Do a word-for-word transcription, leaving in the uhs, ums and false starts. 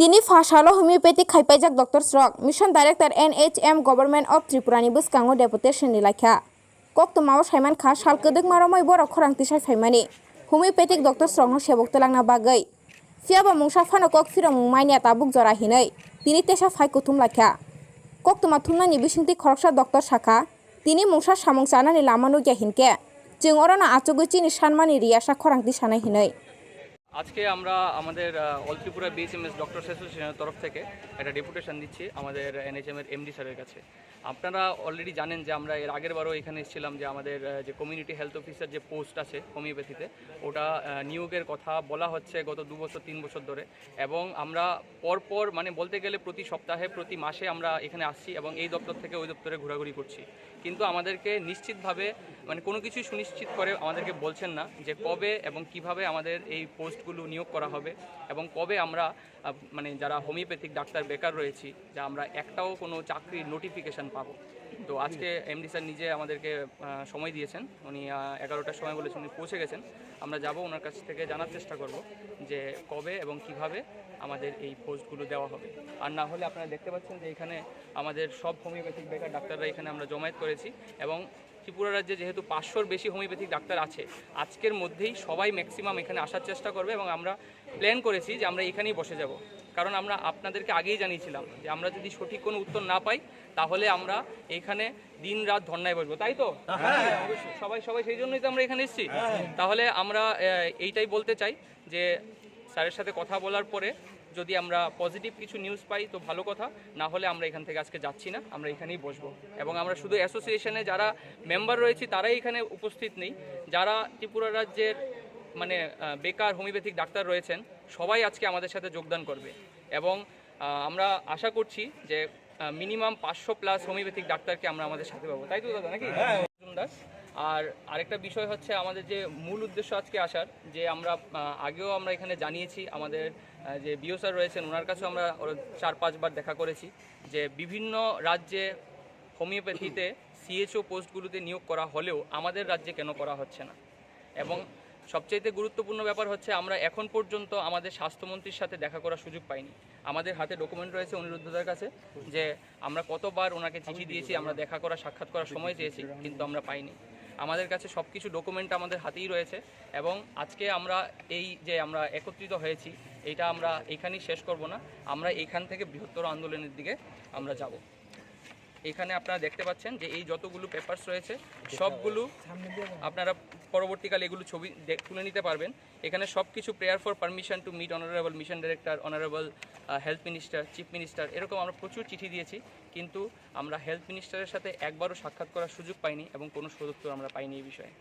Tini pha salo homeopathic khaipaijak doctors rok Mission Director N H M Government of Tripura ni bwskango deputation ni laikha. Koktwmao saimankha sal kwdwkma romwi borok khorang tisai phaimani homeopathic doctors rokno sebuk twlangna bagwi. Phiyaba mungsa phano kok phirokmung manya tabuk jora hinwi tini tesa phai kuthum laikha. Koktwma thumnani bisingtwi khoroksa doctor sakha, tini mungsa samung chanani lama nukya hinkhe chwng orono achugwi chini sanmani riyasa khorang tisanai hinwi. আজকে আমরা আমাদের, আহ, অল Tripura BSMS doctors অ্যাসোসিয়েশনের তরফ থেকে একটা ডেপুটেশন দিচ্ছি আমাদের এনএইচএম এর এমডি স্যারের কাছে। আপনারা অলরেডি জানেন যে আমরা এর আগের বারও এখানে এসেছিলাম যে আমাদের, আহ, যে কমিউনিটি হেলথ অফিসার যে পোস্ট আছে হোমিওপ্যাথিতে, ওটা, আহ, নিয়োগের কথা বলা হচ্ছে গত দু বছর, তিন বছর ধরে। এবং আমরা পরপর, মানে, বলতে গেলে প্রতি সপ্তাহে, প্রতি মাসে আমরা এখানে আসছি এবং এই দপ্তর থেকে ওই দপ্তরে ঘোরাঘুরি করছি। কিন্তু আমাদেরকে নিশ্চিতভাবে, মানে, কোনো কিছুই সুনিশ্চিত করে আমাদেরকে বলছেন না যে কবে এবং কিভাবে আমাদের এই পোস্টগুলো নিয়োগ করা হবে এবং কবে আমরা, আহ, মানে, যারা হোমিওপ্যাথিক ডাক্তার বেকার রয়েছি, যে আমরা একটাও কোনো চাকরির নোটিফিকেশন পাবো। তো আজকে এমডি স্যার নিজে আমাদেরকে, আহ, সময় দিয়েছেন। উনি, আহ, এগারোটার সময় বলেছেন, উনি পৌঁছে গেছেন। আমরা যাব, ওনার কাছ থেকে জানার চেষ্টা করব যে কবে এবং কিভাবে আমাদের এই পোস্টগুলো দেওয়া হবে। আর না হলে আপনারা দেখতে পাচ্ছেন যে এখানে আমাদের সব হোমিওপ্যাথিক বেকার ডাক্তাররা এখানে আমরা জমায়েত করেছি এবং ত্রিপুরা রাজ্যে যেহেতু পাঁচশোর বেশি হোমিওপ্যাথিক ডাক্তার আছে, আজকের মধ্যেই সবাই ম্যাক্সিমাম এখানে আসার চেষ্টা করবে এবং আমরা প্ল্যান করেছি যে আমরা এখানেই বসে যাব। কারণ আমরা আপনাদেরকে আগেই জানিয়েছিলাম যে আমরা যদি সঠিক কোনো উত্তর না পাই, তাহলে আমরা এখানে দিন রাত ধর্নায় বসবো, তাই তো? হ্যাঁ, অবশ্যই। সবাই, সবাই সেই জন্যই তো আমরা এখানে এসেছি। তাহলে আমরা, আহ, এইটাই বলতে চাই যে স্যারের সাথে কথা বলার পরে যদি আমরা পজিটিভ কিছু নিউজ পাই তো ভালো কথা, না হলে আমরা এখান থেকে আজকে যাচ্ছি না, আমরা এখানেই বসবো। এবং আমরা শুধু অ্যাসোসিয়েশনে যারা মেম্বার রয়েছি তারাই এখানে উপস্থিত নেই, যারা ত্রিপুরা রাজ্যের, মানে, আহ, বেকার হোমিওপ্যাথিক ডাক্তার রয়েছেন, সবাই আজকে আমাদের সাথে যোগদান করবে। এবং, আহ, আমরা আশা করছি যে, আহ, মিনিমাম পাঁচশো প্লাস হোমিওপ্যাথিক ডাক্তারকে আমরা আমাদের সাথে পাবো, তাই তো দাদা, নাকি? মজুমদার। আর আরেকটা বিষয় হচ্ছে, আমাদের যে মূল উদ্দেশ্য আজকে আসার, যে আমরা, আহ, আগেও আমরা এখানে জানিয়েছি, আমাদের, আহ, যে বিও স্যার রয়েছেন, ওনার কাছেও আমরা ওরা চার পাঁচবার দেখা করেছি যে বিভিন্ন রাজ্যে হোমিওপ্যাথিতে সিএইচও পোস্টগুলোতে নিয়োগ করা হলেও আমাদের রাজ্যে কেন করা হচ্ছে না। এবং সবচাইতে গুরুত্বপূর্ণ ব্যাপার হচ্ছে, আমরা এখন পর্যন্ত আমাদের স্বাস্থ্যমন্ত্রীর সাথে দেখা করার সুযোগ পাইনি। আমাদের হাতে ডকুমেন্ট রয়েছে অনিরুদ্ধদার কাছে যে আমরা কতবার ওনাকে চিঠি দিয়েছি, আমরা দেখা করা, সাক্ষাৎ করার সময় চেয়েছি, কিন্তু আমরা পাইনি। আমাদের কাছে সব কিছু ডকুমেন্ট আমাদের হাতেই রয়েছে এবং আজকে আমরা এই যে আমরা একত্রিত হয়েছি, এটা আমরা এখানেই শেষ করব না, আমরা এখান থেকে বৃহত্তর আন্দোলনের দিকে আমরা যাব। এখানে আপনারা দেখতে পাচ্ছেন যে এই যতগুলো পেপারস রয়েছে, সবগুলো আপনারা পরবর্তীকালে এগুলো ছবি দে-, তুলে নিতে পারবেন। এখানে সব কিছু, prayer for permission to meet honorable mission director, honorable health minister, chief minister, এরকম আমরা প্রচুর চিঠি দিয়েছি, কিন্তু আমরা হেলথ মিনিস্টারের সাথে একবারও সাক্ষাৎ করার সুযোগ পাইনি এবং কোনো সদুত্তর আমরা পাইনি এই বিষয়ে।